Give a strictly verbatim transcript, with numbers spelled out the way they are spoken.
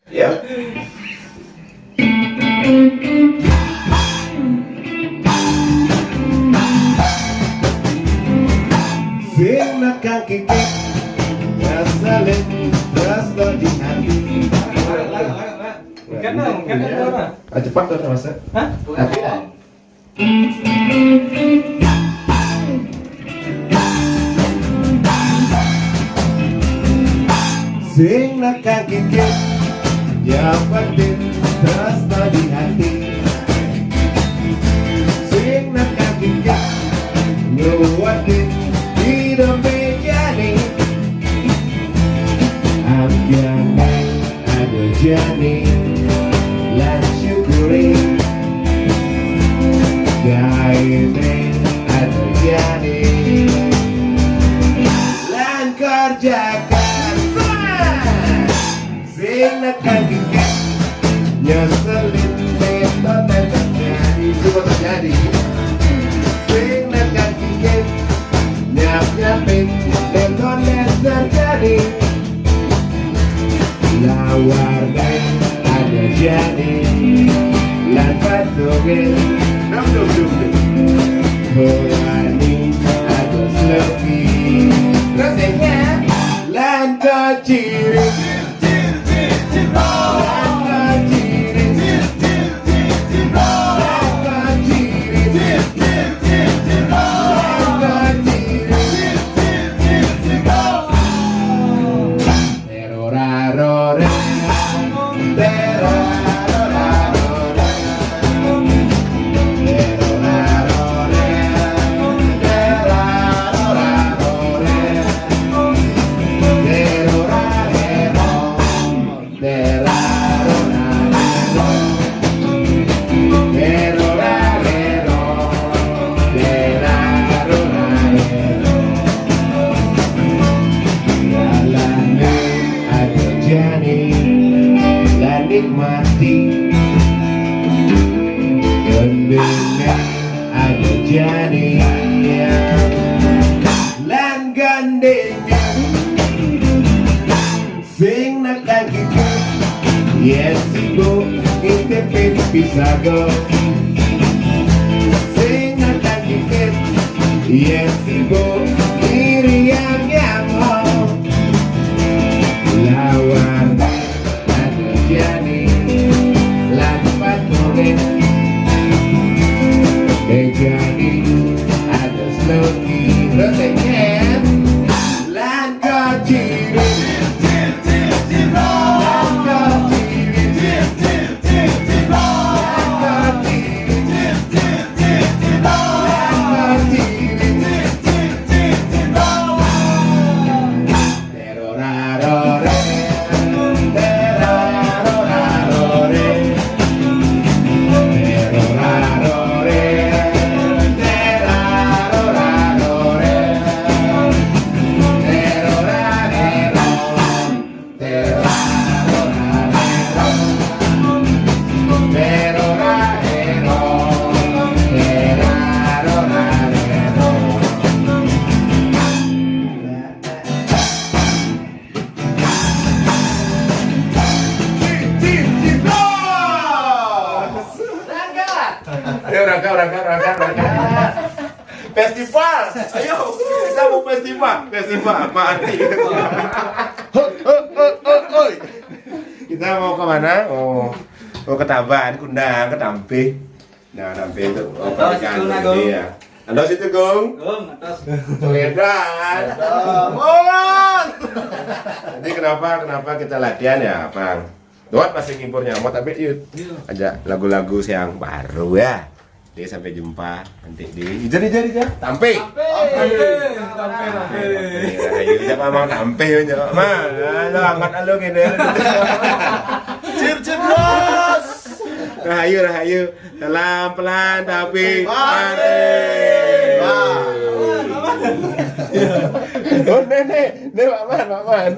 Ya. Sing nekang kikit, ngeselin, terus lo di hati. Mungkin lah, mungkin lah, orang. Ah, cepat tuh, Mas. Hah? Tapi lah. Sing nekang kikit, nyapetin, terus di hati. Sing nekang kikit, nguatin, di dompet jani. Ambiane ado jani, lan syukuri. Gaene ado jani, lan kerja kerja. Sing nekang kikit, nyeselin, beto tetep jadi. Itu tetep jadi. Sing nekang kikit, nyap-nyapin, beto tetep jadi. Lawar deh, ada jani, lan patuhin. Dum, dum, dum, dum. Horani, ada sloki. Terus ya, lan kaciri. Jani, lan nikmati, kendene ada jani, lan gandeng. Sing nekang kikit, yen sibuk ngintipin pisago. Sing nekang kikit, yen sibuk ngiriang nyamo. Lawan ada jani, lan patuhin. Mejani ada sloki, terus ya, Ken? Lan kaciri. Ayo, rangka, rangka, rangka, rangka. Festival. Ayo, kita mau festival. Festival, Pak Arti. Hoi, hoi, hoi, hoi, hoi. Kita mau ke mana? Oh, mau ke Taban, Kundang, ke Tampe. Nah, Tampe itu, oh, Atas, pernikahan itu, Kundang, Gong. Iya. Atas itu, Gong. Gong, atas. Soedan. Atas. Mohon. Jadi kenapa, kenapa kita latihan ya, Bang? Doat masih ngibur nyamot, tapi yuk. Iya. Aja lagu-lagu yang baru ya. Jadi sampai jumpa nanti di Ijar, Ijar, Ijar. Tampe. Tampe, tampe, tampe. Ayo, siapa emang Tampe ya, Cok? Mang, lo angkat lo gini. Cip, cip, bos. Rahayu, rahayu. Salam pelan tapi pasti. Wah. Oh, nenek, nenek Pak Man, Pak Man.